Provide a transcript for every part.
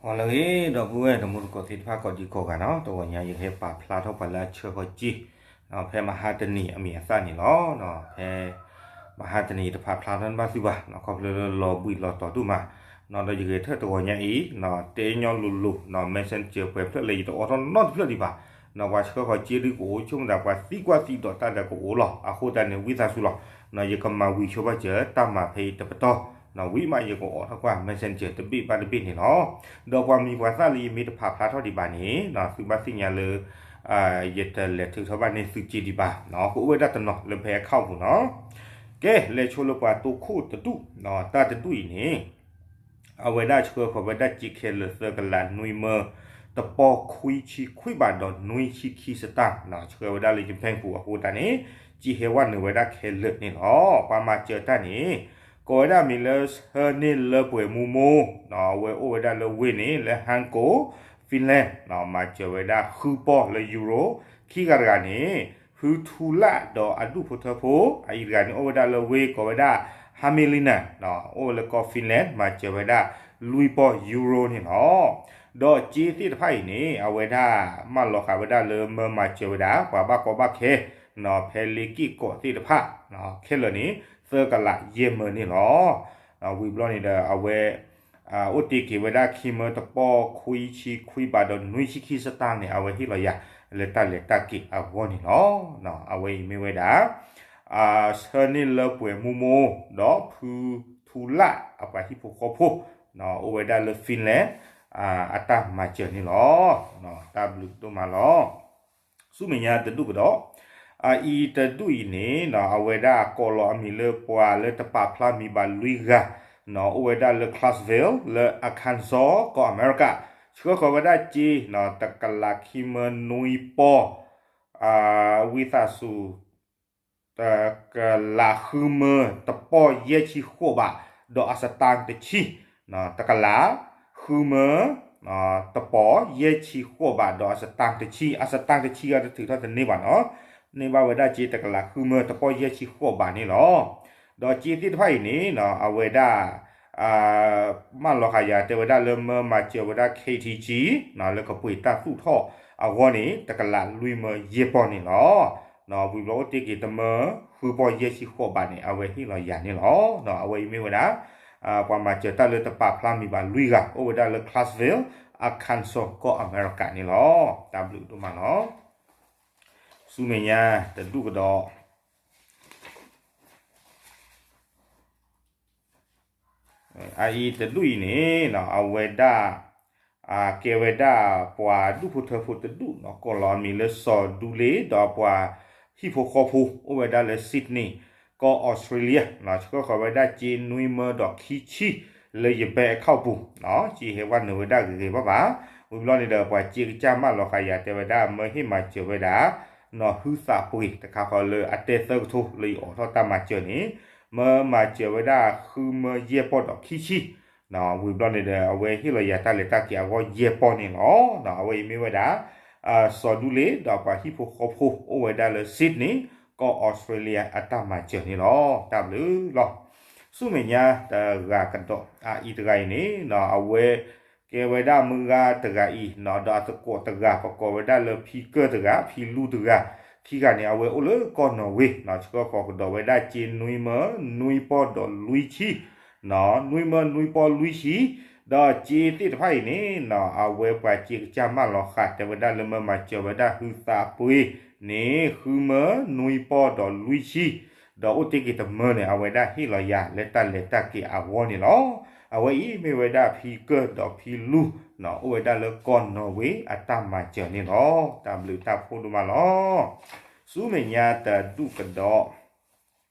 အိၣ်လၢအဂ့ၤ ဒီပုၢ်ဝဲၢ်တံၤသကိးသ့ၣ်တဖၣ် ကိးဒံကိးဂၤနီၤ, တဂီၤညါယကဟဲပာ်ဖျါထီၣ်ပှၤလၢအဆှၢဃီၤစ့ ဖဲမဟါတနံၤအမံၤအသၣ်န့ၣ်လီၤ. ဖဲမဟါတနံၤယတပာ်ဖျါထီၣ်န့ၢ်ဘၣ်သုဘၣ်, ခီဖျိလၢလီၤဘှံးလီၤတီၤဒိၣ်မးနီၤ, ဒီးယဂဲၤထၢၣ်တဂီၤညါအံၤ တဲညီလိၤလိၤနီၤ, Messenger ပှဲၤဖျၢၣ်လၢယတအိးထီၣ်နီတဖျၢၣ်ဒံးဘၣ်နီၤ, ပှၤဆှၢဃီၤစ့ဒုကအိၣ် ဆိကမိၣ်သးပှၤသံကွၢ်သံဒိးတၢ်ဒီးကအိၣ်လီၤ. အဃိသတးန့ၣ် ဝံသးစူၤလီၤနီၤ, ယကမၤဝံၤဆိဘၣ်စၢၤတၢ်မၤဖဲအံၤတပတီၢ်နီၤ, ဝံၤမးယကအိးထီၣ်ကွၢ် Messenger တဘ့ၣ်ဘၣ်တဘ့ၣ်န့ၣ်လီၤ. ဒီးပှၤမံၤပှၤသၣ်လၢယမ့ၢ်တပာ်ဖျါထီၣ်ဒံးဘၣ်န့ၣ်နီၤ, သုဘၣ်သ့ၣ်ညါလၢ ယတလဲၤထုးထီၣ်ဘၣ်န့ၢ်သုစ့ဒံးဘၣ်နီၤ, ကအိၣ်ဝဲဒၣ်တနီၤလၢဖဲအခီၣ်ပူၤနီၤ. ကဲ လဲၤဆိလၢပှၤတိခိၣ်တဒူၣ်နီၤ, တၢ်တဒူၣ်အံၤန့ၣ် အဝဲဒၣ်ဆှၢဃီၤဝဲဒၣ်စ့ခဲလၢာ်သၢကလးနွံမၢ တပီၢ်ခွံဆံခွံဘးဒီးနွံဆံခံစတၢ်နီၤ, ဆှၢဝဲဒၣ်လၢယဖဲၣ်ပူၤအဃိသတးန့ၣ် စ့ဟဲဝဲနုာ်ဝဲဒၣ်ခဲလၢာ်န့ၣ်လီၤ. ပှၤမၤစၢၤတၢ်န့ၣ် ကိးဝဲဒၣ်မံၤလၢဆၢန့ၢ်လၢပှဲၤမူမိၢ်နီၤ, အဝဲအိၣ်ဝဲဒၣ်လၢဝ့ၢ်န့ၣ် လၢ Hanko Finland နီၤ, မၤစၢၤဝဲဒၣ်ဃုပီၢ်လၢ Euro, ခံဂၤတဂၤန့ၣ် ဖုထူလၣ်ဒီးအဒူၣ်ဖိထၢဖိ, အအံၤတဂၤန့ၣ် အိၣ်ဝဲဒၣ်လၢဝ့ၢ် ကိးဝဲဒၣ် Hämeenlinna နီၤ, အိၣ်ဝဲလၢကီၢ် Finland, မၤစၢၤဝဲဒၣ်လွံၢ်ပီၢ် Euro န့ၣ်လီၤ. ဒီးစ့သ့ၣ်တဖၣ်အံၤန့ၣ် အဝဲဒၣ်မၢလီၤဃာ်ဝဲဒၣ်လၢမၢမၤစၢၤဝဲဒၣ် ပှၤဘၣ်ကီဘၣ်ခဲနီၤ, ဖဲလ့က့ၢ်ကီးသ့ၣ်တဖၣ် ခဲလၢာ်န့ၣ် သၢကလးယဲၢ်မၢန့ၣ်လီၤ. ဝံၤဘျီန့ၣ်ဒီး အဝဲ အိၣ်တ့ၢ်က့ၤဝဲဒၣ်ခံမၢတပီၢ်ခွံဆံခွံဘးဒီးနွံဆံခံစတၢ်န့ၣ် အဝဲဟ့ၣ်လီၤယၤလၢတၢ်လဲၤတၢ်က့ၤအဂီၢ်န့ၣ်လီၤ. အဝဲအံၤမ့ၢ်ဝဲဒၣ် ဆၢန့ၢ်လၢပှဲၤမူမိၢ် ဒီးဖုထူလၣ်အပှၤဟံၣ်ဖိဃီဖိ အိၣ်ဝဲဒၣ်လၢ Finland အတၢ်မၤစၢၤန့ၣ်လီၤ. တၢ်ဘျုးဒိၣ်မးလီၤ. ဆူမဲာ်ညါတဒူၣ်ကဒီး, အအံၤတဒူၣ်အံၤန့ၣ်နီၤ, အဝဲဒၣ်ကိးလီၤအမံၤလၢပှၤလၢတပာ်ဖျါမံၤဘၣ်လွံၢ်ဂၤနီၤ, အိၣ်ဝဲဒၣ်လၢ Clarksville လၢ Arkansas ကီၢ်အမဲရကၤ, ဆှၢဃီၤဝဲဒၣ်စ့နီၤ, တကလးခံမၢနွံပီၢ် ဝံသးစူၤ တကလးဃုမၢ တပီၢ်ယဲၢ်ဆံဃိးဘး ဒီးအစတၢ်တဆံ, တကလးဃုမၢ တပီၢ်ယဲၢ်ဆံဃိးဘး ဒီးအစတၢ်တဆံ, အစတၢ်တဆံဂၤတထုးထီၣ်တန့ၢ်ဘၣ်နီၤ, န့ၢ်ဘၣ်ဝဲဒၣ်စ့တကလးဃုမၢ တပီၢ်ယဲၢ်ဆံဃိးဘးန့ၣ်လီၤ. ဒီးစ့သ့ၣ်တဖၣ်အံၤန့ၣ်နီၤ, အဝဲဒၣ် မၢလီၤဃာ်ယၤတဲဝဲဒၣ်လၢမၢမၤစၢၤဝဲဒၣ် K T G နီၤ, လၢကပှ့ၤတၢ်သူၣ်ထီၣ်အဂီၢ်န့ၣ် တကလးလွံၢ်မၢယဲၢ်ပီၢ်န့ၣ်လီၤ. ဝံၤဘျီအိၣ်တ့ၢ်က့ၤတမၢ ဃုပီၢ်ယဲၢ်ဆံဃိးဘးန့ၣ် အဝဲဟ့ၣ်လီၤယၤန့ၣ်လီၤ. အဝဲအံၤမ့ၢ်ဝဲဒၣ် ပှၤမၤစၢၤတၢ်လၢတပာ်ဖျါမံၤဘၣ်လွံၢ်ဂၤ အိၣ်ဝဲဒၣ်လၢ Clarksville, Arkansas ကီၢ်အမဲရကၤန့ၣ်လီၤ. တၢ်ဘျုးဒိၣ်မးလီၤ. ဆူမဲာ်ညါတဒူၣ်ကဒီး အအံၤတဒူၣ်အံၤန့ၣ်နီၤ, အဝဲဒၣ် ကဲဝဲဒၣ်ပှၤဒူၣ်ဖိထၢဖိတဒူၣ်နီၤ, ကိးလီၤအမံၤလၢစီၤဒူလ့ ဒီးပှၤဟံၣ်ဖိဃီဖိ အိၣ်ဝဲဒၣ်လၢ Sydney ကီၢ် Australia နီၤ, ဆှၢဃီၤဝဲဒၣ်စ့နွံမၢဒီးခံဆံ လၢယ bank account ပူၤနီၤ, စ့ဟဲဝဲနုာ်ဝဲဒၣ်ဂ့ၤဂ့ၤဘၣ်ဘၣ်. ဝံၤဘျီန့ၣ်ဒီး ပှၤစ့ကစၢ်မၢလီၤဃာ်ယၤတဲဝဲဒၣ် မၢဟ့ၣ်မၤစၢၤဝဲဒၣ် နီၤဟုသးပှ့ၤတခါဃီလၢအတဲသၢကထိလၢယအိးထီၣ်တၢ်မၤစၢၤန့ၣ်, မၢမၤစၢၤဝဲဒၣ်ဃုမၢယဲၢ်ပီၢ်ဒီးခံဆံ, ဝံၤဘျီန့ၣ်ဒီး အဝဲဟ့ၣ်လီၤယၤတၢ်လဲၤတၢ်က့ၤအဂီၢ်ယဲၢ်ပီၢ်န့ၣ်လီၤ. အဝဲအံၤမ့ၢ်ဝဲဒၣ် စီၤဒူလ့ ဒီးပှၤဟံၣ်ဖိဃီဖိ အိၣ်ဝဲဒၣ်လၢ Sydney ကီၢ် Australia အတၢ်မၤစၢၤန့ၣ်လီၤ. တၢ်ဘျုးလီၤ. ဆူမဲာ်ညါတဂၤကဒီး အအံၤတဂၤအံၤန့ၣ်နီၤ, အဝဲ ကဲဝဲဒၣ်မုၢ်ဂၤတဂၤအံၤနီၤ, ဒီးအသကိးတဂၤ ပကိးဝဲဒၣ်လၢဖံကၢၢ်တဂၤ ဖံလူတဂၤ, ခံဂၤန့ၣ် အဝဲအိၣ်လၢကီၢ်နီၣ်ဝ့နီၤ, ဆှၢဃီၤကဒီးဝဲဒၣ်စ့နွံမၢနွံပီၢ်ဒီးလွံၢ်ဆံ, နွံမၢနွံပီၢ်လွံၢ်ဆံ, ဒီးစ့သ့ၣ်တဖၣ်အံၤန့ၣ်နီၤ, အဝဲပှၤစ့ကစၢ်မၢလီၤဃာ်တဲဝဲဒၣ်လၢမၢမၤစၢၤဝဲဒၣ်ဟုသးပှ့ၤန့ၣ် ဃုမၢနွံပီၢ်ဒီးလွံၢ်ဆံ, ဒီးအိၣ်တ့ၢ်က့ၤတမၢန့ၣ် အဝဲဒၣ်ဟ့ၣ်လီၤယၤလၢတၢ်လဲၤတၢ်က့ၤအဂီၢ်န့ၣ်လီၤ. အဝဲအံၤမ့ၢ်ဝဲဒၣ်ဖံကၢၢ်ဒီးဖံလူနီၤ, အိၣ်ဝဲဒၣ်လၢကီၢ်နီၣ်ဝ့အတၢ်မၤစၢၤန့ၣ်လီၤ. တၢ်ဘျုးတၢ်ဖှိၣ်ဒိၣ်မးလီၤ. ဆူမဲာ်ညါတဒူၣ်ကဒီး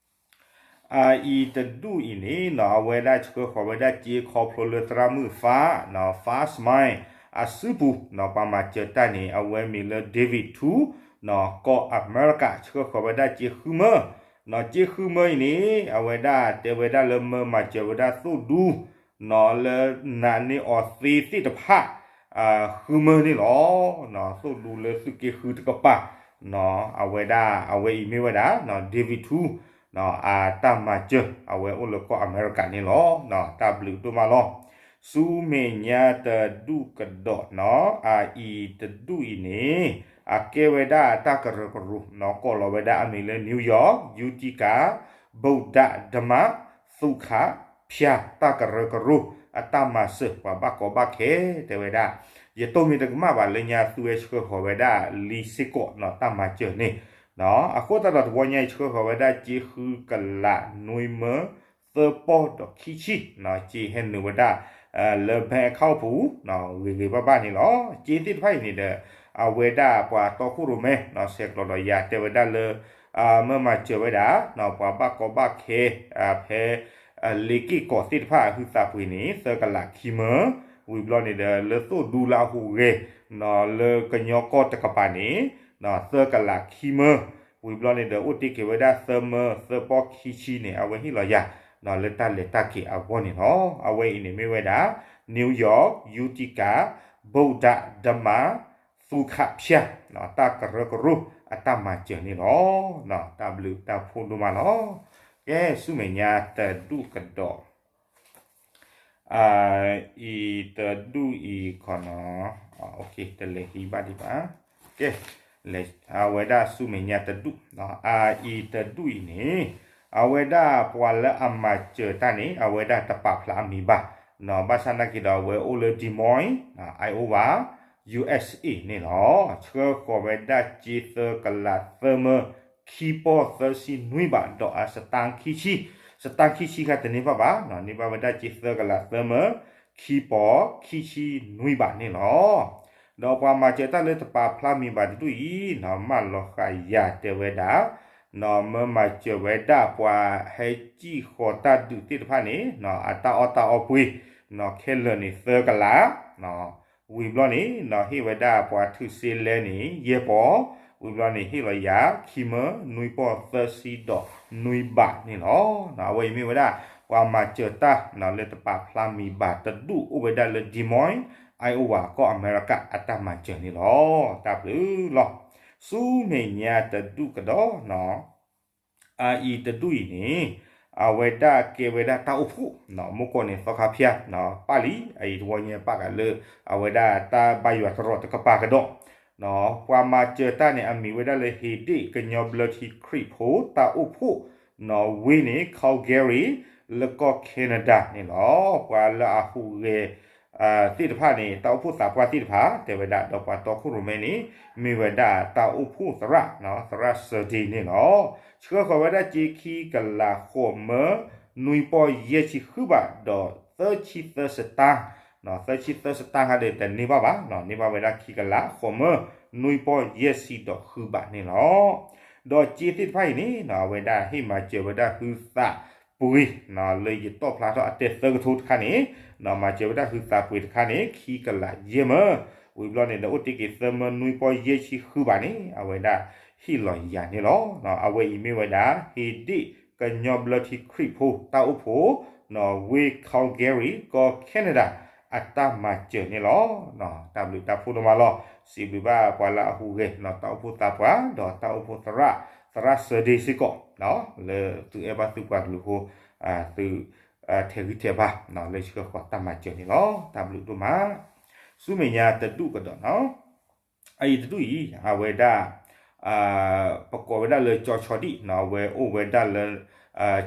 အအံၤတဒူၣ်အံၤန့ၣ်နီၤ, အဝဲဒၣ်ဆှၢဃီၤဝဲဒၣ်စ့ခီဖျိလၢသရၣ်မုၣ် Fa နီၤ, Fa Smile အစုပူၤနီၤ, ပှၤမၤစၢၤတၢ်န့ၣ် အဝဲမံၤလၢ David Tu နီၤ, ကီၢ်အမဲရကၤ ဆှၢဃီၤဝဲဒၣ်စ့ဃုမၢနီၤ, စ့ဃုမၢအံၤန့ၣ် အဝဲဒၣ်တဲဝဲဒၣ်လၢမၢမၤစၢၤဝဲဒၣ်သိၣ်ဒူ နီၤ, လၢနာ်န့ၢ်အီၤသ့သ့ၣ်တဖၣ် ဃုမၢန့ၣ်လီၤ. သိၣ်ဒူလၢသုးက့ဃုတကပၤနီၤ, အဝဲဒၣ် အဝဲအံၤမ့ၢ်ဝဲဒၣ်နီၤ, David Tu နီၤ, အတၢ်မၤစၢၤ အဝဲအိၣ်လၢကီၢ်အမဲရကၤန့ၣ်လီၤ. တၢ်ဘျုးဒိၣ်မးလီၤ. ဆူမဲာ်ညါတဒူၣ်ကဒီးနီၤ, အအံၤတဒူၣ်အံၤန့ၣ် အကဲဝဲဒၣ်တၢ်ကရၢကရိနီၤ, ကိးလီၤဝဲဒၣ်အမံၤလၢ New York Utica Buddha Dhamma Sangha ဖၠၣ် တၢ်ကရၢကရိ အတၢ်မၤစၢၤပှၤဘၣ်ကီဘၣ်ခဲ တဲဝဲဒၣ်. ယတိၢ်မ့ၢ်တကမၣ်ဘၣ်လၢညါ သုဝဲဆှၢဃီၤဝဲဒၣ်လံစ့ၢ်ကီးနီၤ တၢ်မၤစၢၤန့ၣ်. အဃိသတးဒီးတဝီညါအံၤ ဆှၢဃီၤဝဲဒၣ်စ့ဃုကလးနွံမၢ သၢပီၢ်ဒီးခံဆံနီၤ, စ့ဟဲနုာ်ဝဲဒၣ် လၢ bank account ပူၤ ဂ့ၤဂ့ၤဘၣ်ဘၣ်န့ၣ်လီၤ. စ့သ့ၣ်တဖၣ်အံၤန့ၣ်ဒီး အဝဲဒၣ်ပှၤတီခိၣ်ရိၣ်မဲနီၤ ဆဲးကျိးဒီးယၤတဲဝဲဒၣ်လၢ မၢမၤစၢၤဝဲဒၣ် ပှၤဘၣ်ကီဘၣ်ခဲ ဖဲ လ့က့ၢ်ကီးသ့ၣ်တဖၣ်အဟုသးပှ့ၤန့ၣ် သၢကလးခံမၢ, ဝံၤဘျီန့ၣ်ဒီး လၢသိၣ်ဒူလၢအဟူးဂဲၤနီၤ လၢကညီကီၢ်တကပၤန့ၣ် သၢကလးခံမၢ, ဝံၤဘျီန့ၣ်ဒီး အိၣ်တ့ၢ်က့ၤဝဲဒၣ်သၢမၢ သၢပီၢ်ခံဆံန့ၣ် အဝဲဟ့ၣ်လီၤယၤ လၢတၢ်လဲၤတၢ်က့ၤအဂီၢ်န့ၣ်လီၤ. အဝဲအံၤန့ၣ်မ့ၢ်ဝဲဒၣ် New York Utica Buddha Dhamma Sangha ဖၠၣ် တၢ်ကရၢကရိအတၢ်မၤစၢၤန့ၣ်လီၤ. တၢ်ဘျုးတၢ်ဖှိၣ်ဒိၣ်မးလီၤ. ကဲ ဆူမဲာ်ညါတဒူၣ်ကဒီး အံၤတဒူၣ်အံၤခီနီၤ, တလဲၤဟံးဘၣ်ဒံးဘၣ်. ကဲ အဝဲဒၣ်ဆူမဲာ်ညါတဒူၣ်, အအံၤတဒူၣ်အံၤန့ၣ် အဝဲဒၣ်ပှၤလၢအမၤစၢၤတၢ်န့ၣ် အဝဲဒၣ်တပာ်ဖျါအမံၤဘၣ်, ဘၣ်ဆၣ်နာ်က့ဒီး အဝဲအိၣ်လၢ Des Moines Iowa USA န့ၣ်လီၤ. ဆှၢဃီၤဝဲဒၣ်စ့သၢကလးသၢမၢ ခံပီၢ်သၢဆံနွံဘး ဒီးအစတၣ်ခံဆံ, စတၣ်ခံဆံခါတန့ၢ်ဘၣ်ဘၣ်, န့ၢ်ဘၣ်ဝဲဒၣ်စ့သၢကလးသၢမၢ ခံပီၢ်ခံဆံနွံဘးန့ၣ်လီၤ. ဒီးပှၤမၤစၢၤတၢ်လၢတပာ်ဖျါမံၤဘၣ်တဒူၣ်အံၤ မၢလီၤဃာ်ယၤတဲဝဲဒၣ် မၢမၤစၢၤဝဲဒၣ်ပှၤဟဲစံၣ်ဃီၤတၢ်ဒုးသ့ၣ်တဖၣ်န့ၣ် အတၢ်အီၣ်တၢ်အီပှ့ၤ ခဲလၢာ်န့ၣ်သၢကလး ဝံၤဘျီန့ၣ် ဟ့ၣ်ဝဲဒၣ်ပှၤထုးစ့လဲန့ၣ် ယဲၢ်ပီၢ်, ဝံၤဘျီန့ၣ် ဟ့ၣ်လီၤယၤ ခံမၢနွံပီၢ်သၢဆံဒီးနွံဘးန့ၣ်လီၤ. အဝဲအံၤမ့ၢ်ဝဲဒၣ် ပှၤမၤစၢၤတၢ်လၢတပာ်ဖျါမံၤဘၣ်တဒူၣ် အိၣ်ဝဲဒၣ်လၢ Des Moines Iowa ကီၢ်အမဲရကၤအတၢ်မၤစၢၤန့ၣ်လီၤ. တၢ်ဘျုးလီၤ. ဆူမဲာ်ညါတဒူၣ်ကဒီး အအံၤတဒူၣ်အံၤန့ၣ် အဝဲဒၣ်ကဲဝဲဒၣ်တၢ်အိၣ်ဖှိၣ် မုၢ်ကီၢ်န့ၣ်သီခါဖၠၣ် ပၣ်လံ, အအံၤတဝီညါပၣ်ဃးလၢ အဝဲဒၣ်တၢ်ဘါယွၤတရီးတကပၤကဒီး ပှၤမၤစၢၤတၢ်န့ၣ် အမံၤဝဲဒၣ်လၢ ဟ့းဒ့ၣ်ကညီဘျၢထံခရံာ်ဖိ တၢ်အိၣ်ဖှိၣ် ဝ့ၢ်န့ၣ် Calgary လၢကီၢ် Canada န့ၣ်လီၤ. ပှၤလၢအဟူးဂဲၤ သ့ၣ်တဖၣ်န့ၣ် တၢ်အိၣ်ဖှိၣ်သးပှၢ်သ့ၣ်တဖၣ် တဲဝဲဒၣ် ဒီးပှၤတီခိၣ်ရိၣ်မဲန့ၣ် မ့ၢ်ဝဲဒၣ်တၢ်အိၣ်ဖှိၣ်သရၣ် သရၣ်စၢဒ့န့ၣ်လီၤ. ဆှၢဃီၤဝဲဒၣ်စ့ခံကလးဃိးမၢ နွံပီၢ်ယဲၢ်ဆံဃုဘး ဒီးသၢဆံသၢစတၣ်, သၢဆံသၢစတၣ်ခါဒီးတန့ၢ်ဘၣ်ဘၣ်, န့ၢ်ဘၣ်ဝဲဒၣ်ခံကလးဃိးမၢ နွံပီၢ်ယဲၢ်ဆံဒီးဃုဘးန့ၣ်လီၤ. ဒီးစ့သ့ၣ်တဖၣ်အံၤန့ၣ် အဝဲဒၣ်ဟ့ၣ်မၤစၢၤဝဲဒၣ်ဟုသးပှ့ၤ လၢယတီၣ်ဖျါထီၣ်အတဲသၢကထိတခါန့ၣ် မၤစၢၤဝဲဒၣ်ဟုသးပှ့ၤတခါန့ၣ် ခံကလးယဲၢ်မၢ, ဝံၤဘျီန့ၣ်ဒီး အိၣ်တ့ၢ်က့ၤသၢမၢနွံပီၢ်ယဲၢ်ဆံဃုဘးန့ၣ် အဝဲဒၣ်ဟ့ၣ်လီၤယၤန့ၣ်လီၤ. အဝဲအံၤမ့ၢ်ဝဲဒၣ် ဟ့းဒ့ၣ်ကညီဘျၢထံခရံာ်ဖိ တၢ်အိၣ်ဖှိၣ် ဝ့ၢ် Calgary ကီၢ် Canada အတၢ်မၤစၢၤန့ၣ်လီၤ. တၢ်ဘျုးတၢ်ဖှိၣ်ဒိၣ်မးလီၤ. စံးဘျုးဘၣ်ပှၤလၢအဟူးဂဲၤ တၢ်အိၣ်ဖှိၣ်သးပှၢ် ဒီးတၢ်အိၣ်ဖှိၣ်သရၣ် သရၣ်စၢဒ့စ့ၢ်ကီး လၢသုအဲၣ်ဘၣ်သုပှၤကလုာ်အဃိ သု ထဲးဂံၢ်ထဲးဘါ လၢဆှၢဃီၤတၢ်မၤစၢၤန့ၣ်လီၤ. တၢ်ဘျုးဒိၣ်မး. ဆူမဲာ်ညါတဒူၣ်ကဒီးနီၤ အအံၤတဒူၣ်အံၤ အဝဲဒၣ် ပကိးဝဲဒၣ်လၢကၠီဆီဒံၣ် အဝဲအိၣ်ဝဲဒၣ်လၢ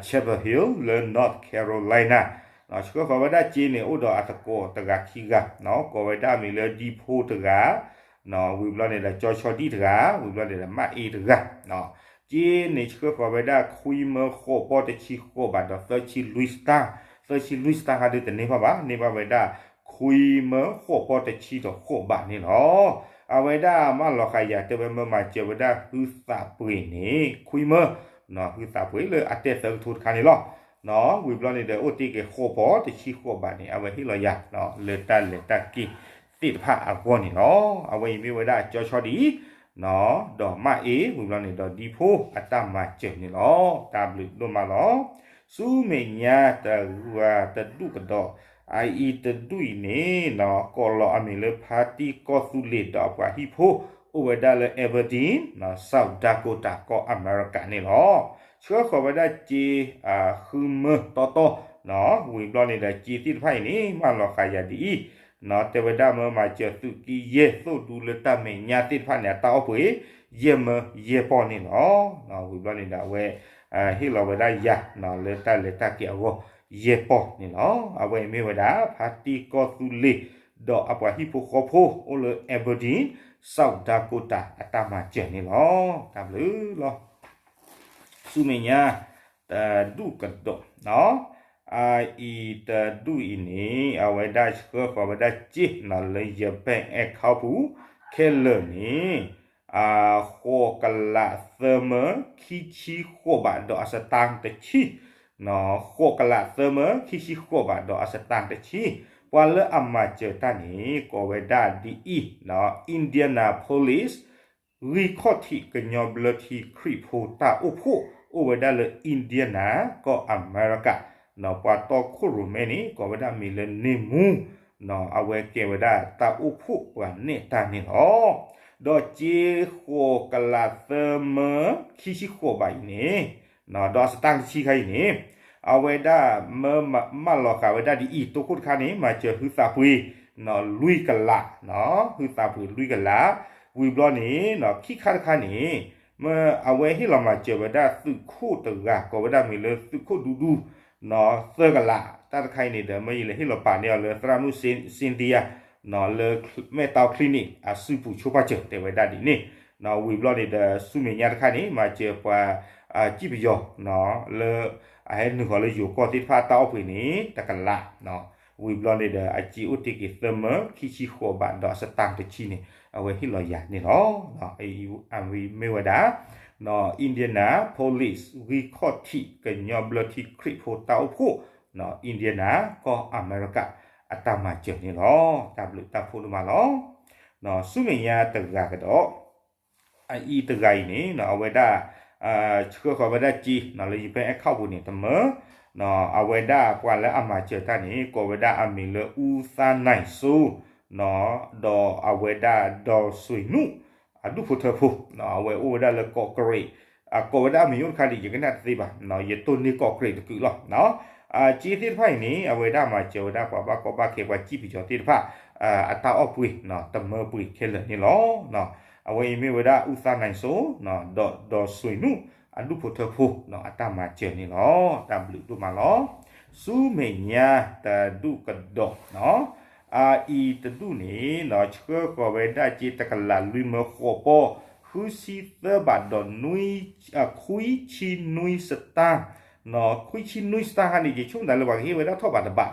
Chapel Hill လၢ North Carolina ဆှၢဃီၤဝဲဒၣ်စ့န့ၣ် အိၣ်ဒီးအသကိးတဂၤခံဂၤ ကိးဝဲဒၣ်မံၤလၢဒံဖိတဂၤ ဝံၤဘျီန့ၣ်ဒီးကၠီဆီဒံၣ်တဂၤ ဝံၤဘျီန့ၣ်ဒီးမၣ်အ့တဂၤ စ့န့ၣ်ဆှၢဃီၤဝဲဒၣ်ခွံမၢဃိးပီၢ်တဆံဃိးဘးဒီးသၢဆံလွံၢ်စတၣ်, သၢဆံလွံၢ်စတၣ်ခါဒုးတန့ၢ်ဘၣ်ဘၣ်, န့ၢ်ဘၣ်ဝဲဒၣ် ခွံမၢဃိးပီၢ်တဆံဒီးဃိးဘးန့ၣ်လီၤ. အဝဲဒၣ်မၢလီၤဃာ်ယၤတဲဝဲမၢမၤစၢၤဝဲဒၣ်ဟုသးပှ့ၤန့ၣ် ခွံမၢ ဟုသးပှ့ၤလၢအတဲသၢကထိတခါန့ၣ်လီၤ. ဝံၤဘျီန့ၣ်ဒီးအိၣ်တ့ၢ်က့ၤဃိးပီၢ်တဆံဃိးဘးန့ၣ် အဝဲဟ့ၣ်လီၤယၤ လၢတၢ်လဲၤတၢ်က့ၤသ့ၣ်တဖၣ်အဂီၢ်န့ၣ်လီၤ. အဝဲအံၤမ့ၢ်ဝဲဒၣ်ကၠီဆီဒံၣ် ဒီးမၣ်အ့ ဝံၤဘျီန့ၣ်ဒီးဒံဖိအတၢ်မၤစၢၤန့ၣ်လီၤ. တၢ်ဘျုးဒိၣ်မးလီၤ. ဆူမဲာ်ညါတဂၤတဒူၣ်ကဒီး အအံၤတဒူၣ်အံၤန့ၣ် ကိးလီၤအမံၤလၢဖါတံၢ်ကီၢ်သူလ့ၤဒီးအပှၤဟံၣ်ဖိ အိၣ်ဝဲဒၣ်လၢ Aberdeen South Dakota ကီၢ်အမဲရကၤန့ၣ်လီၤ. ဆှၢဃီၤဝဲဒၣ်စ့ ဃုမၢတီတီ ဝံၤဘျီန့ၣ်ဒီး စ့သ့ၣ်တဖၣ်အံၤန့ၣ် မၢလီၤဃာ်ယၤဒ်အံၤ, တဲဝဲဒၣ်မၢမၤစၢၤသုးက့ယဲၢ်သိၣ်ဒူလၢတၢ်မဲာ်ညါသ့ၣ်တဖၣ်န့ၣ် အတၢ်အီၣ်ပှ့ၤ ယဲၢ်မၢယဲၢ်ပီၢ်န့ၣ်လီၤ. ဝံၤဘျီန့ၣ်ဒီးအဝဲ ဟ့ၣ်လီၤဝဲဒၣ်ယၤ လၢတၢ်လဲၤတၢ်က့ၤအဂီၢ် ယဲၢ်ပီၢ်န့ၣ်လီၤ. အဝဲအံၤမ့ၢ်ဝဲဒၣ် ဖါတံၢ်ကီၢ်သူလ့ၤ ဒီးအပှၤဟံၣ်ဖိဃီဖိ အိၣ်လၢ Aberdeen, South Dakota အတၢ်မၤစၢၤန့ၣ်လီၤ. တၢ်ဘျုးလီၤ. ဆူမဲာ်ညါ တဒူၣ်ကဒီး, အအံၤတဒူၣ်အံၤန့ၣ် အဝဲဒၣ်ဆှၢဃီၤဝဲဒၣ်စ့ လၢယ bank account ပူၤ ခဲလၢာ်န့ၣ် ဃိးကလးသၢမၢ ခံဆံဃိးဘးဒီးအစတၢၣ်တဆံ, ဃိးကလးသၢမၢ ခံဆံဃိးဘးဒီးအစတၢၣ်တဆံ, ပှၤလၢအမၤစၢၤတၢ်န့ၣ် ကိးဝဲဒၣ်ဒ်အံၤ, Indianapolis ဂံၢ်ခီၣ်ထံးကညီဘျၢထံခရံာ်ဖိတၢ်အိၣ်ဖှိၣ် အိၣ်ဝဲဒၣ်လၢ Indiana ကီၢ်အမဲရကၤ, ပှၤတီခိၣ်ရိၣ်မဲန့ၣ် ကိးဝဲဒၣ်မံၤလၢန့ၢ်မူ, အဝဲကဲဝဲဒၣ်တၢ်အိၣ်ဖှိၣ်ပှၤနဲၣ်တၢ်န့ၣ်လီၤ. ဒီးစ့ဃိးကလးသၢမၢ ခံဆံဃိးဘးအံၤန့ၣ်, ဒီးအစတၢၣ်တဆံခါအံၤန့ၣ်, အဝဲဒၣ်မၢမၤလီၤဃာ်ဝဲဒၣ်ဒ်အံၤ, တိခိၣ်တခါန့ၣ် မၤစၢၤဟုသးပှ့ၤ လွံၢ်ကလး, ဟုသးပှ့ၤလွံၢ်ကလး, ဝံၤဘျီန့ၣ် ခံခါတခါန့ၣ် မၢအဝဲဟ့ၣ်လီၤမၤစၢၤဝဲဒၣ်သုးခိၣ်တဂၤ ကိးဝဲဒၣ်မံၤလၢသုးခိၣ်ဒူဒူ သၢကလး, တၢ်တခါအံၤန့ၣ်ဒီး မၢယလဲၤဟ့ၣ်လီၤပာ်န့ၢ်အီၤလၢသရၣ်မုၣ် Cynthia လၢ Mental Clinic အစုပူၤဆိပာ်စၢၤ တဲဝဲဒၣ်ဒ်န့ၣ်, ဝံၤဘျီန့ၣ်ဒီး ဆူမဲာ်ညါတခါန့ၣ် မၤစၢၤပှၤ စံၣ်ပယီၤ လၢ အဟဲနုာ်ဃီၤလၢယိၤကီၢ်သ့ၣ်တဖၣ်တၢ်အီၣ်ပှ့ၤန့ၣ် တကလး, ဝံၤဘျီန့ၣ်ဒီး အစ့အိၣ်တ့ၢ်က့ၤသၢမၢ ခံဆံဃိးဘးဒီးအစတၢၣ်တဆံန့ၣ် အဝဲဟ့ၣ်လီၤယၤန့ၣ်လီၤ. အဝဲမ့ၢ်ဝဲဒၣ် Indianapolis ဂံၢ်ခီၣ်ထံးကညီဘျၢထံခရံာ်ဖိတၢ်အိၣ်ဖှိၣ် Indiana ကီၢ်အမဲရကၤ အတၢ်မၤစၢၤန့ၣ်လီၤ. တၢ်ဘျုးတၢ်ဖှိၣ်ဒိၣ်မးလီၤ. ဆူမဲာ်ညါတဂၤကဒီး အအံၤတဂၤအံၤန့ၣ် အဝဲဒၣ် ဆှၢဃီၤဝဲဒၣ်စ့ လၢယ bank account ပူၤန့ၣ် တမၢ, အဝဲဒၣ်ပှၤလၢအမၤစၢၤတၢ်န့ၣ် ကိးဝဲဒၣ်အမံၤလၢ အူသါနၢ်စိ ဒီးအဝဲဒၣ်ဒီးစွ့ၤနူၣ် အဒူၣ်ဖိထၢဖိ, အဝဲအိၣ်ဝဲဒၣ်လၢကီးကရ့း, အကိးဝဲဒၣ်အမံၤအိၣ်တခါဒ် ယကနၣ်တသ့ဘၣ်, ယတိၢ်န့ၢ်ကီးကရ့းတကုာ်လီၤ. စ့သ့ၣ်တဖၣ်အံၤန့ၣ် အဝဲဒၣ်မၤစၢၤဝဲဒၣ်ပှၤဘၣ်ကီဘၣ်ခဲ ပှၤစံၣ်ပယီၤသ့ၣ်တဖၣ် အတၢ်အီၣ်ပှ့ၤ တမၢပှ့ၤခဲလၢာ်န့ၣ်လီၤ. အဝဲအံၤမ့ၢ်ဝဲဒၣ် အူသါနၢ်စိ ဒီးဒီးစွ့ၤနူၣ် အဒူၣ်ဖိထၢဖိ အတၢ်မၤစၢၤန့ၣ်လီၤ. တၢ်ဘျုးဒိၣ်မးလီၤ. ဆူမဲာ်ညါတဒူၣ်ကဒီး အအံၤတဒူၣ်န့ၣ် ဆှၢဃီၤဝဲဒၣ်စ့တကလးလွံၢ်မၢဃိးပီၢ် ဃုဆံသၢဘးဒီး ခွံဆံနွံစတၢၣ်, ခွံဆံနွံစတၢၣ်ခါန့ၣ် ယဆိကမိၣ်သးလၢပှၤကဟ့ၣ်ဝဲဒၣ်ထီၣ်ဘးတဘး,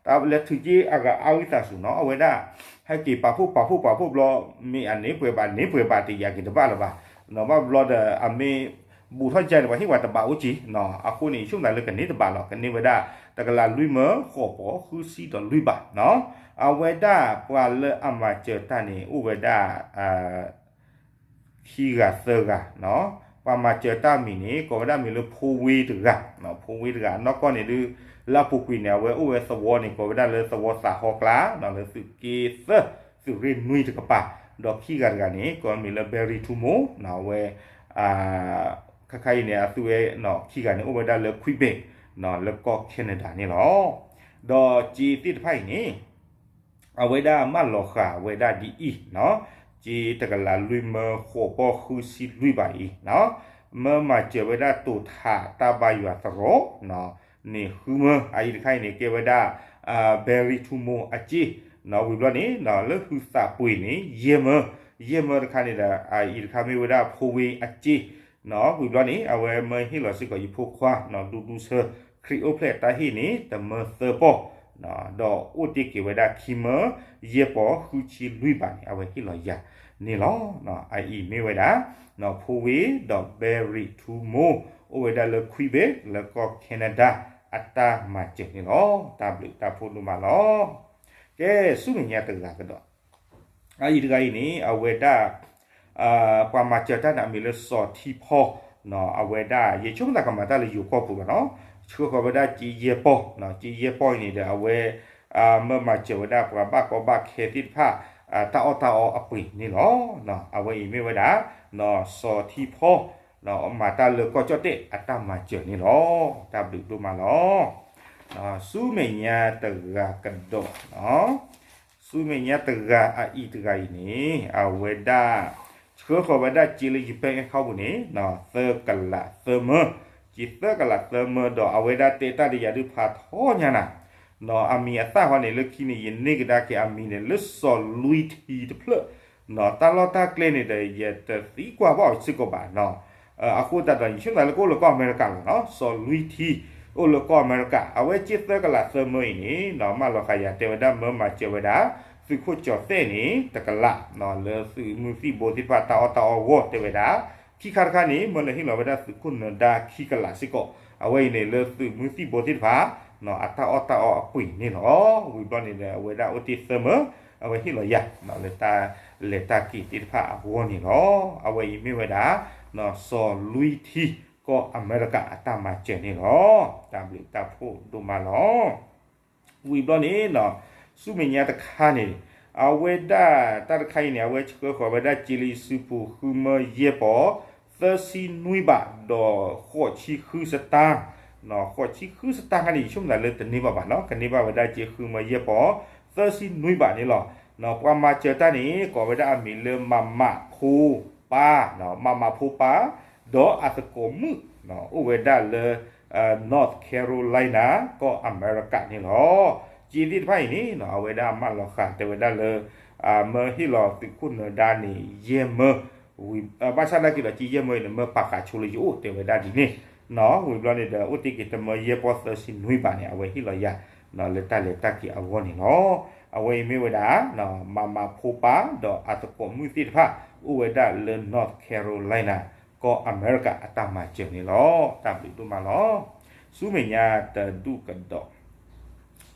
တၢ်လဲၤထုးက့အဂၤအါဝံသးစူၤနီၤ အဝဲဒၣ် ဟဲက့ၤပာ်ဖှိၣ်ပာ်ဖှိၣ်ပာ်ဖှိၣ်ဘျီ မ့ၢ်အန့ၢ်ပှဲၤဘးန့ၢ်ပှဲၤဘးတယာ်က့ၤတဘၣ်လၢၤဘၣ်, ဘၣ်ဘျီဒီး အမ့ၢ်ဘူးထီၣ်ကန့ၣ် ပှၤဟ့ၣ်ဝဲတဘးအိၣ်က့ၤ, အဃိန့ၣ် ယဆိကမိၣ်သးလၢကန့ၢ်တဘးလီၤ, ကန့ၢ်ဝဲဒၣ် တကလးလွံၢ်မၢဃိးပီၢ် ဃုဆံဒီးလွံၢ်ဘးနီၤ, အဝဲဒၣ်ပှၤလၢအမၤစၢၤတၢ်န့ၣ် အိၣ်ဝဲဒၣ် ခံဂၤသၢဂၤနီၤ, ပှၤမၤစၢၤတၢ်မံၤန့ၣ် ကိးဝဲဒၣ်မံၤလၢဖိဝ့တဂၤ, ဖိဝ့တဂၤ အနီၢ်ကီၢ်န့ၣ်ဒုး လၢအပူၤကွံာ်န့ၣ် အဝဲအိၣ်ဝဲသဝီန့ၣ် ကိးဝဲဒၣ်လၢသဝီသးဟီကျါ လၢသုးက့သၢ သုးရ့ၣ်နွံတကပၤ, ဒီးခံဂၤတဂၤန့ၣ် ကိးမံၤလၢ Barry Tumo နီၤ, အဝဲ ခါခါအံၤန့ၣ် အသုဝဲ ခံဂၤန့ၣ် အိၣ်ဝဲဒၣ်လၢ Quebec နီၤ လၢကီၢ် Canada န့ၣ်လီၤ. ဒီးစ့သ့ၣ်တဖၣ်အံၤန့ၣ် အဝဲဒၣ်မၢလီၤဃာ်ဝဲဒၣ်ဒ်အံၤနီၤ, စ့တကလးလွံၢ်မၢဃိးပီၢ်ဃုဆံလွံၢ်ဘးအံၤနီၤ, မၢမၤစၢၤဝဲဒၣ်တိာ်ထးတၢ်ဘါယွၤသရိာ်နီၤ, န့ၣ်ဃုမၢ အအံၤတခါအံၤန့ၣ် ကဲဝဲဒၣ် Barry Tumo အစ့နီၤ, ဝံၤဘျီန့ၣ် လၢဟုသးပှ့ၤန့ၣ် ယဲၢ်မၢ, ယဲၢ်မၢတခါန့ၣ်ဒီး အအံၤတခါမ့ၢ်ဝဲဒၣ်ဖိဝ့အစ့နီၤ, ဝံၤဘျီန့ၣ် အဝဲမၢဟ့ၣ်လီၤစ့ၢ်ကီးယဖိခွါနီၤ ဒူဒူဆၢ ခရံာ်အိၣ်ဖျဲၣ်တၢ်ဟ့ၣ်န့ၣ် တမၢသၢပီၢ်, ဒီးအိၣ်တ့ၢ်က့ၤဝဲဒၣ်ခံမၢ ယဲၢ်ပီၢ်ဃုဆံလွံၢ်ဘးန့ၣ် အဝဲဟ့ၣ်လီၤယၤန့ၣ်လီၤ. အအံၤမ့ၢ်ဝဲဒၣ် ဖိဝ့ဒီး Barry Tumo အိၣ်ဝဲဒၣ်လၢ Quebec လၢကီၢ် Canada အတၢ်မၤစၢၤန့ၣ်လီၤ. တၢ်ဘျုးတၢ်ဖှိၣ်ဒိၣ်မးလီၤ. ကဲ ဆူမဲာ်ညါတဂၤကဒီး အအံၤတဂၤအံၤန့ၣ် အဝဲဒၣ် ပှၤမၤစၢၤတၢ်န့ၣ်အမံၤလၢစီၤထံဖီနီၤ, အဝဲဒၣ် ယဆိကမိၣ်သးကမၤတၢ်လၢယိၤကီၢ်ပူၤဘၣ်နီၤ, ဆှၢဃီၤဝဲဒၣ်စ့ယဲၢ်ပီၢ်နီၤ, စ့ယဲၢ်ပီၢ်အံၤန့ၣ်ဒီး အဝဲ မၢမၤစၢၤဝဲဒၣ်ပှၤဘၣ်ကီဘၣ်ခဲသ့ၣ်တဖၣ် တၢ်အီၣ်တၢ်အီအပှ့ၤန့ၣ်လီၤ. အဝဲအံၤမ့ၢ်ဝဲဒၣ် စီၤထံဖီ မၤတၢ်လၢကီၢ်ကၠီၣ်တဲၣ်အတၢ်မၤစၢၤန့ၣ်လီၤ. တၢ်ဘျုးဒိၣ်မးလီၤ. ဆူမဲာ်ညါတဂၤကဒီး, ဆူမဲာ်ညါတဂၤအအံၤတဂၤအံၤန့ၣ် အဝဲဒၣ် ဆှၢဃီၤဝဲဒၣ်စ့လၢယပဲအ့ၣ်ခီပူၤန့ၣ် သၢကလးသၢမၢ, စ့သၢကလးသၢမၢဒီး အဝဲဒၣ်တဲတၢ်ဒီးယၤဒုးဖးထီညါနၤ, အမံၤအသၣ်ဃီန့ၣ် လၢခံန့ၣ် ယန့ၢ်ကဒါက့ၤအမံၤန့ၣ် လၢစီၤလွံၢ်ထံတဖျၢၣ်, တၢ်လီၢ်တၢ်ကျဲန့ၣ်ဒီး ယတသံကွၢ်ဘၣ်အီၤစ့ၢ်ကီးဘၣ်နီၤ. အဃိသတးဒီး ယဆိကမိၣ်သးလၢကအိၣ်လၢကီၢ်အမဲရကၤလီၤနီၤ, စီၤလွံၢ်ထံ အိၣ်လၢကီၢ်အမဲရကၤ, အဝဲစ့သၢကလးသၢမၢအံၤန့ၣ် မၢလီၤဃာ်ယၤတဲဝဲဒၣ် မၢမၤစၢၤဝဲဒၣ် သုးခိၣ်ကၠီၤသဲၣ်န့ၣ် တကလး လၢသုးမုၢ်သံၣ်ဘိသ့ၣ်တဖၣ်တၢ်အီၣ်တၢ်အီအဂီၢ်တဲဝဲဒၣ်, ခံခါတခါန့ၣ် မၢလၢဟ့ၣ်လီၤဝဲဒၣ်သုးခိၣ်နၢၤဒါခံကလးစ့ၢ်ကီး, အဝဲအံၤန့ၣ်လၢသုးမုၢ်သံၣ်ဘိသ့ၣ်တဖၣ် အတၢ်အီၣ်တၢ်အီအပှ့ၤန့ၣ်လီၤ. ဝံၤဘျီန့ၣ်ဒီး အဝဲဒၣ်အိၣ်တ့ၢ်သၢမၢ, အဝဲဟ့ၣ်လီၤယၤ လၢတၢ်လဲၤတၢ်က့ၤသ့ၣ်တဖၣ်အဂီၢ်န့ၣ်လီၤ. အဝဲအံၤမ့ၢ်ဝဲဒၣ် စီၤလွံၢ်ထံ ကီၢ်အမဲရကၤအတၢ်မၤစၢၤန့ၣ်လီၤ. တၢ်ဘျုးတၢ်ဖှိၣ်ဒိၣ်မးလီၤ. ဝံၤဘျီန့ၣ် ဆူမဲာ်ညါတခါန့ၣ် အဝဲဒၣ်တၢ်တခါအံၤန့ၣ် အဝဲဆှၢဃီၤဝဲဒၣ်စ့လၢယစုပူၤ ဃုမၢယဲၢ်ပီၤ သၢဆံနွံဘး ဒီးဃိးဆံဃုစတၢ်, ဃိးဆံဃုစတၢ်ခါန့ၣ် ယဆိကမိၣ်သးလၢတန့ၢ်ဘၣ်ဘၣ်နီၤ, ကန့ၢ်ဘၣ်ဝဲဒၣ်စ့ဃုမၢယဲၢ်ပီၤ သၢဆံနွံဘးန့ၣ်လီၤ. ပှၤမၤစၢၤတၢ်န့ၣ် ကိးဝဲဒၣ်အမံၤလၢ မၤမၤဖိပၢ်, မၤမၤဖိပၢ် ဒီးအသကိးမုၣ် အိၣ်ဝဲဒၣ်လၢ North Carolina ကီၢ်အမဲရကၤန့ၣ်လီၤ. စ့သ့ၣ်တဖၣ်အံၤန့ၣ် အဝဲဒၣ်မၢလီၤဃာ်တဲဝဲဒၣ်လၢ မၢဟ့ၣ်လီၤသုးခိၣ်နၢၤဒါန့ၣ် ယဲၢ်မၢ, ဘၣ်ဆၣ်သနာ်က့ဒီးစ့ယဲၢ်မၢအံၤန့ၣ် မၢပာ်ဃာ်ဆိလၢယအိၣ်တဲဝဲဒၣ်ဒ်န့ၣ်, ဝံၤဘျီန့ၣ်ဒီး အိၣ်တ့ၢ်က့ၤတမၢယဲၢ်ပီၤသၢဆံနွံဘးန့ၣ် အဝဲဟ့ၣ်လီၤယၤ လၢတၢ်လဲၤတၢ်က့ၤအဂီၢ်န့ၣ်လီၤ. အဝဲအံၤမ့ၢ်ဝဲဒၣ် မၤမၤဖိပၢ် ဒီးအသကိးမုၣ်သ့ၣ်တဖၣ် အိၣ်ဝဲဒၣ်လၢ North Carolina ကီၢ်အမဲရကၤအတၢ်မၤစၢၤန့ၣ်လီၤ. တၢ်ဘျုးဒိၣ်မးလီၤ. ဆူမဲာ်ညါတဒူၣ်ကဒီး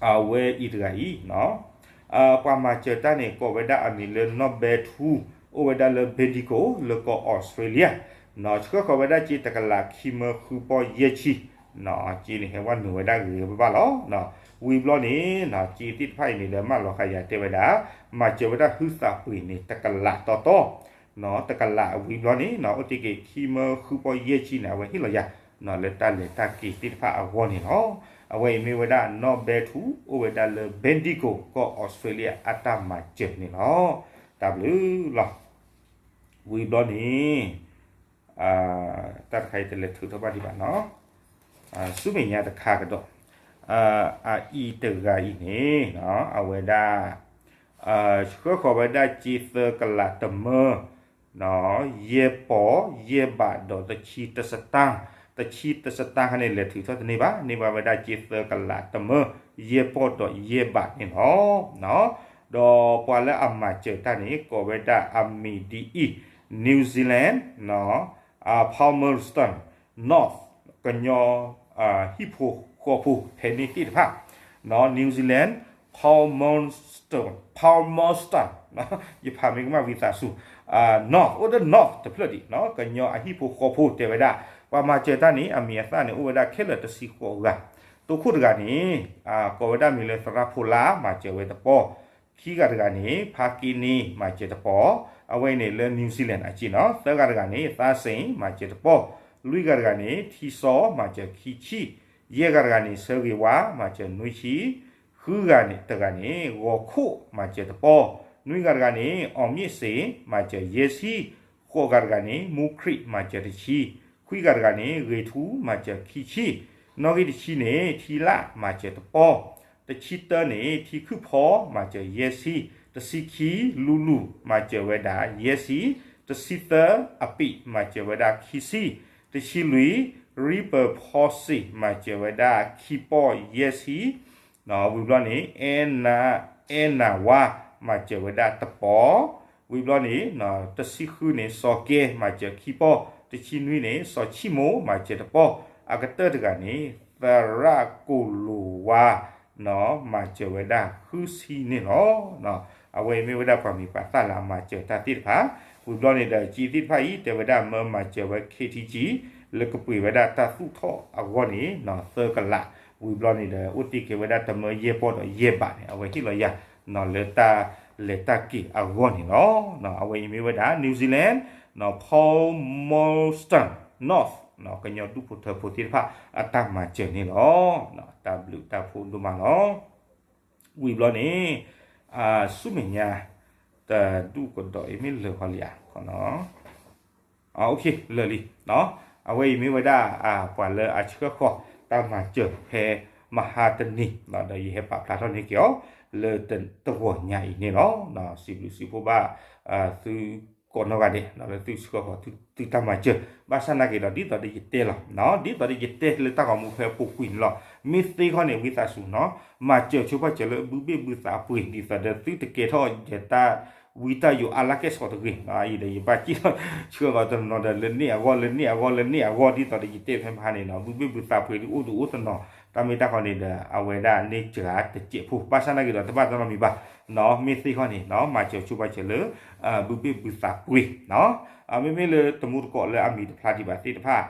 အဝဲအံၤတဂၤအံၤ ပှၤမၤစၢၤတၢ်န့ၣ် ကိးဝဲဒၣ်အမံၤလၢ နီၢ်ဘဲထူ, အိၣ်ဝဲဒၣ်လၢ Bendigo လၢကီၢ်အီစထြ့လယါ, ဆှၢဃီၤဝဲဒၣ်စ့တကလးခံမၢဃုပီၢ်ယဲၢ်ဆံ, စ့န့ၣ်ဟဲဝဲနုာ်ဝဲဒၣ်ဂ့ၤဂ့ၤဘၣ်ဘၣ်လီၤ. ဝံၤဘျီန့ၣ် စ့သ့ၣ်တဖၣ်အံၤန့ၣ်ဒီး မၢလီၤဃာ်ယၤတဲဝဲဒၣ် မၤစၢၤဝဲဒၣ်ဟုသးပှ့ၤန့ၣ် တကလးတီတီ တကလးဝံၤဘျီန့ၣ် အိၣ်တ့ၢ်က့ၤခံမၢဃုပီၢ်ယဲၢ်ဆံန့ၣ် အဝဲဟ့ၣ်လီၤယၤ လၢတၢ်လဲၤတၢ်က့ၤသ့ၣ်တဖၣ်အဂီၢ်န့ၣ်လီၤ. အဝဲအံၤမ့ၢ်ဝဲဒၣ် နီၢ်ဘဲထူ အိၣ်ဝဲဒၣ်လၢ Bendigo ကီၢ်အီစထြ့လယါအတၢ်မၤစၢၤန့ၣ်လီၤ. တၢ်ဘျုးလီၤ. ဝံၤဘျီန့ၣ် တၢ်တခါအံၤတလဲၤထုးထီၣ်ဘၣ်ဒံးဘၣ်နီၤ, ဆူမဲာ်ညါတခါကဒီး အအံၤတဂၤအံၤန့ၣ် အဝဲဒၣ် ဆှၢဃီၤဝဲဒၣ်စ့သၢကလးတမၢ ယဲၢ်ပီၢ် ယဲၢ်ဘး ဒီးတဆံတစတၢ်, တဆံတစတၢ်ခါန့ၣ် လဲၤထုးထီၣ်တန့ၢ်ဘၣ်, န့ၢ်ဘၣ်ဝဲဒၣ်စ့သၢကလးတမၢ ယဲၢ်ပီၢ်ဒီးယဲၢ်ဘးန့ၣ်လီၤ. ဒီးပှၤလၢအမၤစၢၤတၢ်န့ၣ် ကိးဝဲဒၣ်အမံၤဒ်အံၤ, New Zealand Palmerston North ကညီဟံၣ်ဖိဃီဖိဖဲန့ၣ်သ့ၣ်တဖၣ်, New Zealand Palmerston, Palmerston ယဖးမ့ၢ်ကမၣ်ဝံသးစူၤ, North အိၣ်ဒီး North တဖျၢၣ်ဒံး ကညီအဟံၣ်ဖိဃီဖိတဲဝဲဒၣ်, ပှၤမၤစၢၤတၢ်န့ၣ် အမံၤအသၣ်န့ၣ် အိၣ်ဝဲဒၣ်ခဲလၢာ်တဆံဃိးဂၤ, တိခိၣ်တဂၤန့ၣ် ကိးဝဲဒၣ်မံၤလၢသရၣ်ဖိလၢ် မၤစၢၤဝဲတပီၢ်, ခံဂၤတဂၤန့ၣ် ဖါက့န့ၣ် မၤစၢၤတပီၢ်, အဝဲအံၤန့ၣ်လၢ New Zealand အစ့ၢ်နီၤ, သၢဂၤတဂၤန့ၣ် သါစ့ၣ် မၤစၢၤတပီၢ်, လွံၢ်ဂၤတဂၤန့ၣ် ထံစီ မၤစၢၤခံဆံ, ယဲၢ်ဂၤတဂၤန့ၣ် ဆၢဂ့ၤဝါ မၤစၢၤနွံဆံ, ဃုဂၤတဂၤန့ၣ် ဂီၤခိၣ် မၤစၢၤတပီၢ်, နွံဂၤတဂၤန့ၣ် အီၣ်မ့ၣ်စ့ၣ် မၤစၢၤယဲၢ်ဆံ, ဃိးဂၤတဂၤန့ၣ် မူခရံာ် မၤစၢၤတဆံ, ခွံဂၤတဂၤန့ၣ် ဂ့ၤထူ မၤစၢၤခံဆံ, နီၣ်ဂံၢ်တဆံန့ၣ် ထံလၣ် မၤစၢၤတပီၢ်, တဆံတၢန့ၣ် ထံခုၣ်ဖီ မၤစၢၤယဲၢ်ဆံ, တဆံခံ လူလူ မၤစၢၤဝဲဒၣ်ယဲၢ်ဆံ, တဆံသၢ အပံး မၤစၢၤဝဲဒၣ်ခံဆံ, တဆံလွံၢ် ရံပၢၢ်ဖီစ့ၣ် မၤစၢၤဝဲဒၣ်ခံပီၢ်ယဲၢ်ဆံ, ဝံၤဘျီန့ၣ် အဲနၤဝါ မၤစၢၤဝဲဒၣ်တပီၢ်, ဝံၤဘျီန့ၣ် တဆံဃုန့ၣ် စီၤကဲ မၤစၢၤခံပီၢ်, တဆံနွံန့ၣ် စီၤဆံမိၣ် မၤစၢၤတပီၢ်, အကတၢၢ်တဂၤန့ၣ် သရၣ်ကိၣ်လိၤဝါ မၤစၢၤဝဲဒၣ်ဃုဆံန့ၣ်လီၤ. အဝဲအံၤမ့ၢ်ဝဲဒၣ်ပှၤမံၤပှၤသၣ်လၢအမၤစၢၤတၢ်သ့ၣ်တဖၣ်, ဝံၤဘျီန့ၣ်ဒီး စ့သ့ၣ်တဖၣ်အံၤ တဲဝဲဒၣ်မၢမၤစၢၤဝဲ ခ့ထံကံ လၢကပှ့ၤဝဲဒၣ်တၢ်သူၣ်ထီၣ်အဂီၢ်န့ၣ် သၢကလး, ဝံၤဘျီန့ၣ်ဒီး အိၣ်တ့ၢ်က့ၤဝဲဒၣ်တမၢယဲၢ်ပီၢ်ဒီးယဲၢ်ဘးန့ၣ် အဝဲဟ့ၣ်လီၤယၤ လၢတၢ်လဲၤတၢ်က့ၤအဂီၢ်န့ၣ်လီၤ. အဝဲအံၤမ့ၢ်ဝဲဒၣ် New Zealand Palmerston North ကညီဒူၣ်ဖိထၢဖိသ့ၣ်တဖၣ်အတၢ်မၤစၢၤန့ၣ်လီၤ. တၢ်ဘျုးတၢ်ဖှိၣ်ဒိၣ်မးလီၤ. ဝံၤဘျီန့ၣ် ဆူမဲာ်ညါ တဒူၣ်ကဒီးအံၤမ့ၢ်လၢာ်ခီလံဧါ, လၢာ်လံ, အဝဲအံၤမ့ၢ်ဝဲဒၣ် ပှၤလၢအဆှၢဃီၤတၢ်မၤစၢၤဖဲမဟါတနံၤ ဒီးယဟဲပာ်ဖျါထီၣ်န့ၢ်က့ၤအီၤ လၢတဂီၤညါအံၤန့ၣ်လီၤ. စံးဘျုးစံးဖှိၣ်ဘၣ် သုကိးနီၢ်ဂၤဒဲး လၢသုဆှၢဃီၤသုတၢ်မၤစၢၤ ဘၣ်ဆၣ်နာ်က့ၤဒီး ဒ်သိးဒီးယတဲလီၤ, ဒ်သိးဒီးယတဲလၢတၢ်ဂီၤမူဖဲပူၤကွံာ်န့ၣ်လီၤ. မ့ၢ်သ့ခီန့ၣ် ဝံသးစူၤနီၤ မၤစၢၤဆိပာ်စၢၤလၢဘုဘ့ၣ်ဘုသးပှ့ၤ ဒ်သိးဒီးသုတကဲထီၣ်ယတၢ် ဝံတၢ်ယိးအါလၢကဲၣ်ဆိးတဂ့ၤ, အံၤဒီးယဘၣ်စံၣ်ထီၣ်ဆှၢဃီၤတနီၤဒီး လၢန့ၢ်အဂီၢ် လၢန့ၢ်အဂီၢ် လၢန့ၢ်အဂီၢ် ဒ်သိးဒီးယတဲဖဲမဟါန့ၣ်နီၤ ဘုဘ့ၣ်ဘုသးပှ့ၤဒုးအိၣ်ဒုးအိၣ်တနီၤ တၢ်မ့ၢ်တၢ်ခီန့ၣ်ဒီး အဝဲဒၣ်န့ၢ်စှၤတစဲးဖိ ဘၣ်ဆၣ်နာ်က့ၤဒီး တဘၣ်တနီၤမံၤဘၣ်, မ့ၢ်သ့ခီန့ၣ် မၤစၢၤဆိပာ်စၢၤလၢ ဘုဘ့ၣ်ဘုသးပှ့ၤ မ့မ့ၢ်လၢတမူတကိးလၢအမံၤတဖျါဒံးဘၣ်သ့ၣ်တဖၣ်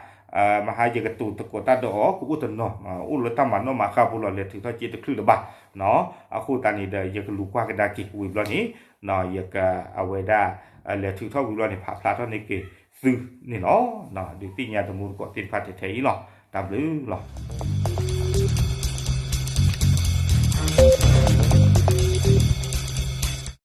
မဟါယကတိၤသကိးတၢ်ဒီးအီၤ ကအိၣ်တနီၤ အိၣ်လၢတၢ်မၤနီၣ်မၤဃါဖိလီၤ လဲၤထုးထီၣ်စ့တချုးလၢၤဘၣ်, အဃိသတးန့ၣ်ဒီး ယကလူၤကွၢ်ကဒါက့ၤဝံၤဘျီန့ၣ် ယကအဝဲဒၣ် လဲၤထုးထီၣ်ဝံၤဘျီန့ၣ် ဖးဖျါထီၣ်န့ၢ်က့ၤသုန့ၣ်လီၤ. ဒုးသ့ၣ်ညါတမူတကိးသ့ၣ်တဖၣ်ထဲထဲအံၤလီၤ. တၢ်ဘျုးလီၤ.